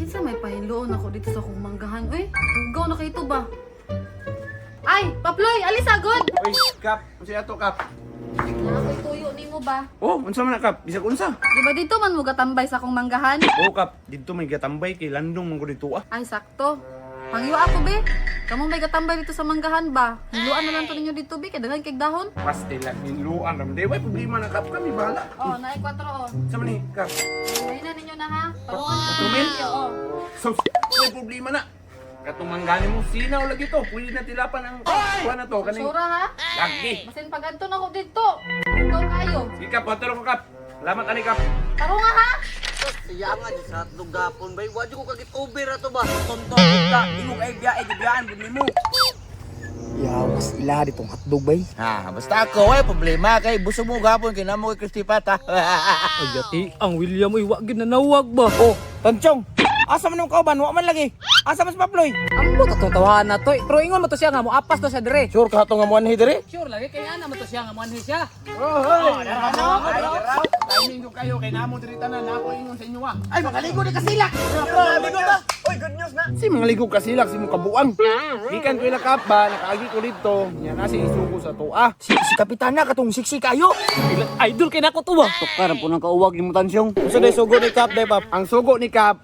Kinsa may pahinloon ako dito sa akong manggahan, uy? Hugaw na kayo to ba? Ay, Paploy, alis agad! Uy, Kap, unsa ato, Kap? Na ako'y tuyo nimo ba? Oh, unsa man na, Kap? Bisag unsa? Di ba dito man mo gatambay sa akong manggahan? Oh, Kap, didto may gatambay kay landong man ko dito ah. Ay, sakto. Pangiwa ako, be. Kamu may gatambay dito sa manggahan ba? Hinluan na lang to ninyo dito, be. Kay daghan kay dahon. Pastel lang hinluan ram. Di way problema na, Kap, kami bahala. Oh, naay 4 oh. Unsa man ni, Kap? Ay na ninyo na ha. Parungan na 4 mil? ninyo, oh. So, may problema na. Katong manggani mo, sinaw lagi to. Pwede na tilapan ang kuha na to. Kaning Sura ha. lagi. Basin pag adto na ko dito. Hugaw kayo. Sige, Kap, paturo ko, Kap. Salamat ani, Kap. Tarunga ha. Siya nga di sa hotdog gapon bay. Wa ko kagit over ato ba. Tonto ka, imong ay biyahe gibiyaan pud nimo. Yawas ila ditong hotdog bay. Ha, basta ako way problema kay busog mo gapon kay namo kay Crispy Pata. Ay, ati, ang William ay wag gid nanawag ba? Oh, Tanchong. Asa man yung kauban? Wa man lagi. Asa man si Paploy? Ambot atong tawahan na to. Eh. Pero ingon mo to siya nga moapas to siya dire. Sure ka hatong nga muanhi dire? Sure lagi kay ana mo to siya nga moanhi siya. Timing ko kayo kay namo diri tanan ako ingon sa inyo ah. Ay, makaligo ni kasilak. Oy, good news na. Si mga ligo kasilak si mo kabuang. Gikan ko ila kap ba nakaagi ko dito. Nya na si isugo sa tuwa. Si Kapitana katong siksi kayo. Idol kay nako to ba? Karon po nang kauwag ni mo tansyong. Unsa day sugo ni Kap day Pap? Ang sugo ni Kap,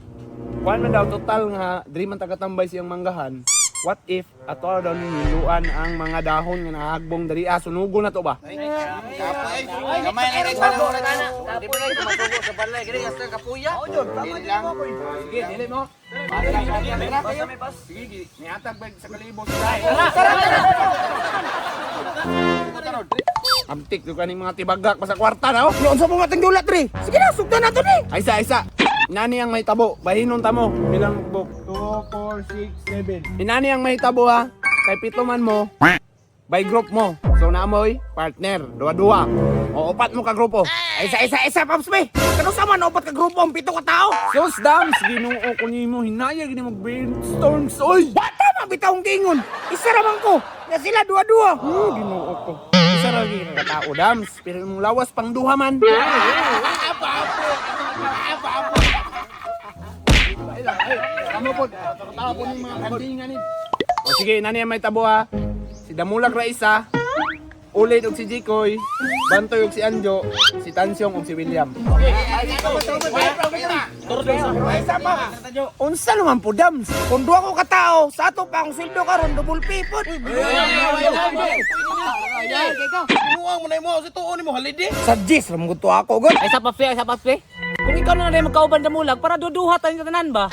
kuan man daw total nga diri man tagatambay siyang manggahan. What if ato daw niluan ang mga dahon nga nahagbong diri ah sunugo na to ba? Gamay na rin sa Di pa kayo masugo sa balay kini hasta kapuya. Dili lang. Sige, dili mo. Sige, nihatag ba sa kalibot? Amtik do kaning mga tibagak pa sa kwarta na oh. Ano unsa mo matang dulat dre? Sige na, sugdan na to ni. Ay, isa, isa. Inani ang may tabo. Bahinon ta mo. Bilang book. 2, 4, 6, 7. Inani ang may tabo ha. Kay pito man mo. By group mo. So naamoy, partner. Dua-dua. O upat mo ka grupo. Ay, isa isa isa Paps be. Kano sa man upat ka grupo ang pito ka tao? Sus dams, ginoo ko nimo hinaya gini mag brainstorms oy. Wa tama bitawng gingon. Isa ra man ko. Ya sila dua-dua. Ginoo ko. Isa ra gyud ka tao dams, pero imong lawas pang duha man. Ay, ay, Kamo po, tawa po ning mga kandingan ni. O sige, nani ang may tabo ha. Si Damulak ra isa. Ulit og si Jikoy, Bantoy og si Anjo, si Tansyong og si William. Isa pa. Unsa naman po dams? Kung duha ko ka tao, sa ato pa akong sweldo karon double pay pod. Binuang mo na imo sa tuon nimo halidi. Sa Gis ra mo to ako god. Ay sa papi, ay sa papi. Kung ikaw na lang magkauban damulag para duduha tayo sa tanan ba?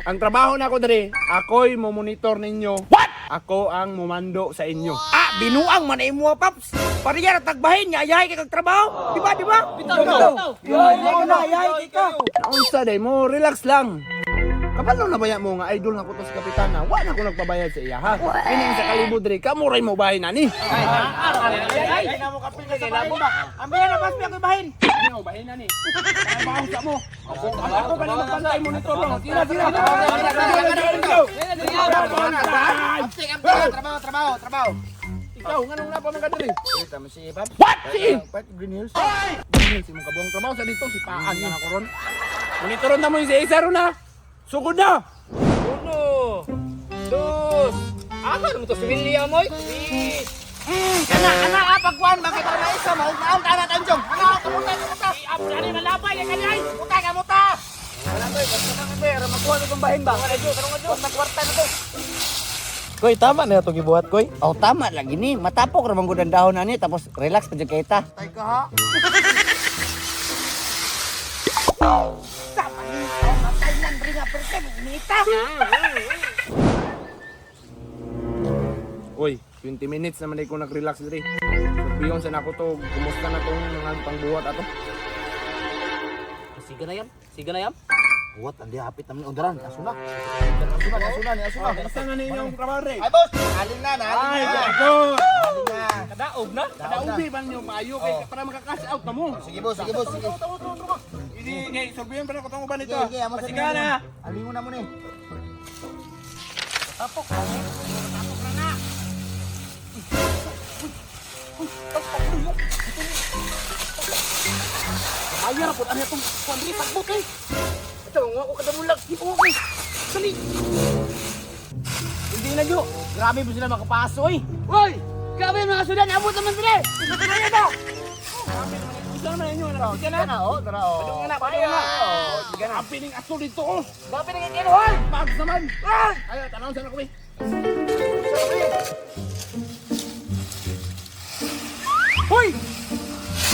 Ang trabaho na ako diri, ako'y mo-monitor ninyo. What? Ako ang mumando sa inyo. Ah, binuang man imo paps. Pareha ra tagbahin nya ayahay kay kag trabaho. Di ba, di ba? Bitaw, bitaw. Yo, na ayahay kay ka. Naunsa day mo, relax lang. Kabalo na baya mo nga idol nga ko to sa kapitana. Wa na ko nagpabayad sa iya ha. Kini sa kalibo diri, kamo ray mo bahin ani. Ay, na mo kapil sa balay. Ambihan na paps ako bahin. Ano bahin ani? Trabaho sa mo. Ako ako ba magbantay monitor ro. Sila sila. Amtik, amtik, trabaho, trabaho, trabaho. Ikaw nganong napa man ka diri? Tama si Pap. What? Si Green Hills. Si mong kabuang trabaho sa dito si paan nga na ko ron. Monitoron na mo yung si Isa ron ha. Sugod na. Uno, dos. Asa naman to si William oy? Tres. Kana ana pagkuan bakit para maisa maugnaon ka na tanjong. Ana kamuta kamuta. Ani malabay ya kanyay. Kamuta kamuta. Wala koy basta kang pera makuha ni bahin ba. Wala jo karong adyo kwarta na to. Koy, tama na itong gibuhat, Koy. Oh, tama lagi ni. Matapok ra man gud ang dahon ani tapos relax pa jud kay ta. Tay ka ha. Sama ni ang Thailand ri nga perse inita. Uy, 20 minutes naman ko nag-relax diri. Surbiyon sa nako to, kumusta na tong mga pangbuhat ato? Siga na yam, siga na yam. Buhat andi hapit naman undaran aso na. Aso na, aso na, aso na. Kumusta na ninyong trabaho re? Ay boss, alin na, naalin Ay, na. gago! Alin na. Kadaog na. Kadaubi ba ninyo maayo kay para maka-cash out na mo. Sige boss, sige boss, sige. Hindi, kay surbiyon pa na ko tong uban ito. Sige, sige, amo sa Pasiga na. Alingon na mo ni. Bayar po ano itong kuan diri sagbot eh. Ito nga ako kadamulag. Di ko ko. Sali. Hindi na jo. Grabe po sila makapaso eh. Hoy! Grabe mga sudan, abot naman sila. Isa naman inyo na. Sige na. Oh, tara oh. Padung na, padung na. Sige na. Apining aso dito oh. Grabe na kay Hoy. Bags naman. Ayo, tanaw sana ko eh. Hoy!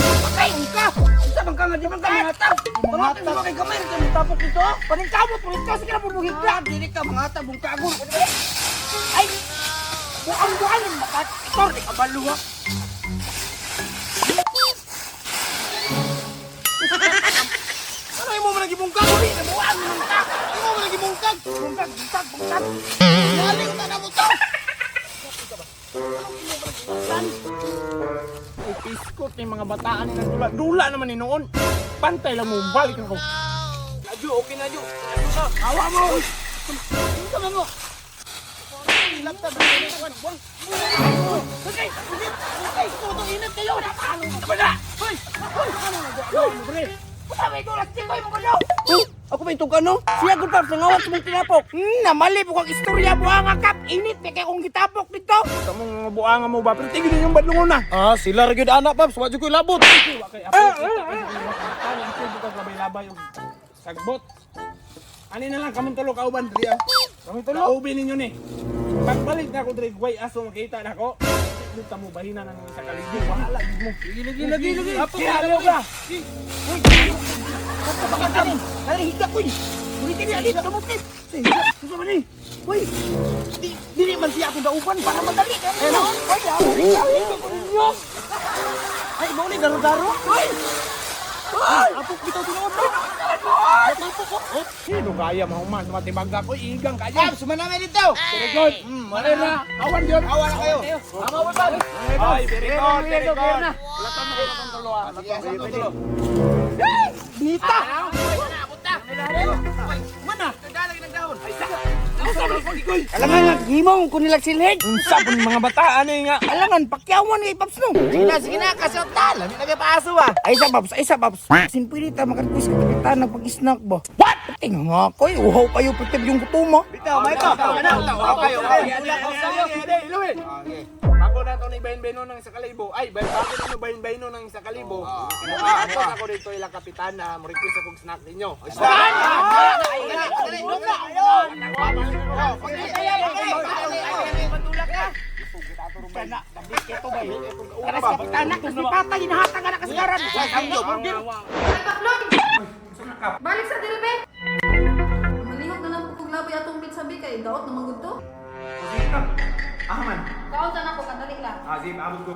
Patay ka! Isa bang ka nga di man ka mangatag? Mangatag mo kay gamay ra tapok dito. Paningkamot mo dito sige na mo higla. Dili ka mangatag mong kagol. Ay! Buang buang makator di ka baluwa. Ano imo man gibungkag? Uli na buang man ka. Imo man gibungkag. Bungkag, bungkag, bungkag. Galing ta na mo to. Ipiskot ni mga bataan ni nagdula. Dula naman ni noon. Pantay lang mo balik ako. Adyo, okay na jo. Awa mo. Unsa man mo? Okay, okay, okay. Tutong init kayo. Napalo ka na. Hoy! Hoy! Pre. Puta may dulas tikoy mo ba Ako may tugan no? Siya gud Paps nangawat sa mong tinapok. Namali po kag istorya buanga kap. Init kay kay kong gitapok dito. Kamong mga buanga mo ba? Pero tigil yung badlungon na. Ah, sila ra gyud ana Paps, wa jud koy labot. Wa kay apil kita kay mga ang subo kag labay-labay og sagbot. Ani na lang kamong tulo kauban diri ah. Kami tulo. Kaubi ninyo ni. Pagbalik na ako diri way aso makita na ako. Dito mo bahina na ninyo sa kaligid. Bahala gid mo. Lagi lagi lagi. Kaya ka. Baka kami. Dali higa koy. Ulitin niya dito tumutit. Unsa man ni? Hoy. Di dili man siya akong dauban para madali. Eh no. Hoy, awi ko ninyo. Ay, mao ni daro-daro. Hoy. Hoy! Apok bitaw tinuod no. Sino kaya mahuman sa matibaga ko igang kaya. Paps, sumanami dito. Very good. Wala na. Awan yun. Awa na kayo. Tama ba Paps? Ay, very good. Very good. Wala pa mo itong tulo ah. Sige, asa to tulo. Nita. Mana? Alangan nga gimong ko nila silhig. Unsa pun mga bataan eh nga. Alangan pakyawan ni Paps no. Sige na, sige na, kasot ta. Lami na kay paaso ah. Ay sa Paps, ay sa Paps. Sin pwede ta makarequest ka kapitan nagpag-snack ba? What? Tinga nga koy, uhaw kayo pwede yung kutuma. Bitaw, may pa. Ano? Okay, okay. Bago na ito ni Bain-Baino ng isa kalibo. Ay, bago na ito Bain-Baino ng isa kalibo. Ato ako dito ilang kapitan na mo request akong snack ninyo. Tara sa kapitan, kasi patay ginahatag ka na kasagaran. Ay, Paploy! Balik sa diri, be! Malihok na lang po kog laboy atong pizza be kay daot naman gud to. Aman. Kaon sana ko kadali lang. Ah, sige, paabot ko.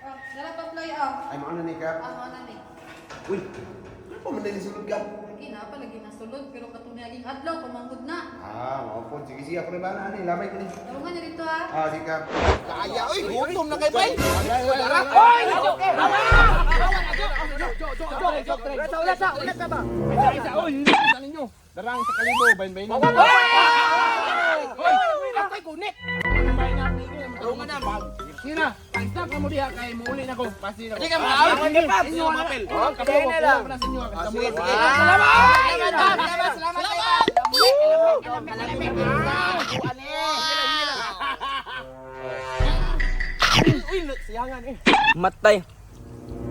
Oh, dala Paploy oh. Ay, mauna ni Kap. Ah, mao na ni. Uy, ano pa man dahil sulod ka? Lagi na pa lagi na sulod pero katong niaging adlaw pamangod na. Ah, maupod. Sige, sige. Ako na ba na? Ano, labay ko ni. Tarungan niya dito ha. Ah, sige, Kap. Kaya, oy, gutom na kay bay. Isa, isa, oy, hindi sa ninyo. Darang sa kalibo, Bain-Baino. Ako'y kunit. Tarungan na. Sina, pag-snack na mo diha kay muuli na ko. Pasi na ko. Hindi ka makaawit. Inyo na. Mapel. Oh, kabaw ko na sa inyo. Ah, sige, sige. Salamat! Salamat, salamat, salamat. Siyangan eh. Matay.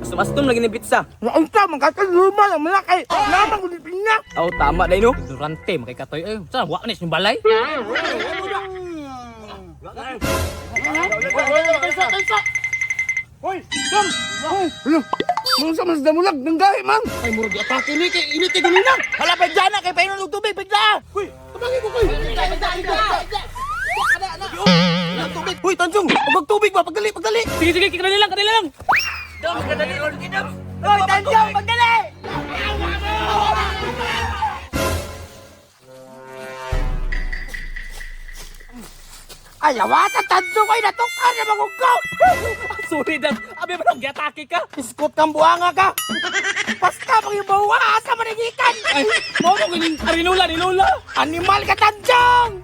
Astum-astum lagi ni pizza. Unsa man kakaluma lang malaki. Lamang ko pinya. Aw, tama dai no. Ignorante, makikatoy. Eh, saan? Wa na yung balay? Hoy, dam. Hoy, ano? Unsa man sa damulag nang gahi man. Ay, murag atake ni kay init kay ganina. Hala pa dyan na kay painon og tubig bigla. Hoy, tabangin ko koy. Hoy, Tanjong, ubag tubig ba pagdali, pagdali. Sige, sige, kanila lang, kanila lang. Hoy, Tanjong, pagdali. Ay, lawasa Tanjong ay natukar na magugaw. Sorry, dam. Abi ba nang giatake ka? Iskot kang buanga ka. Basta pag yung bawa, asa manigikan. Ay, mo mo ganing arinula, ni Lola. Animal ka, Tanjong!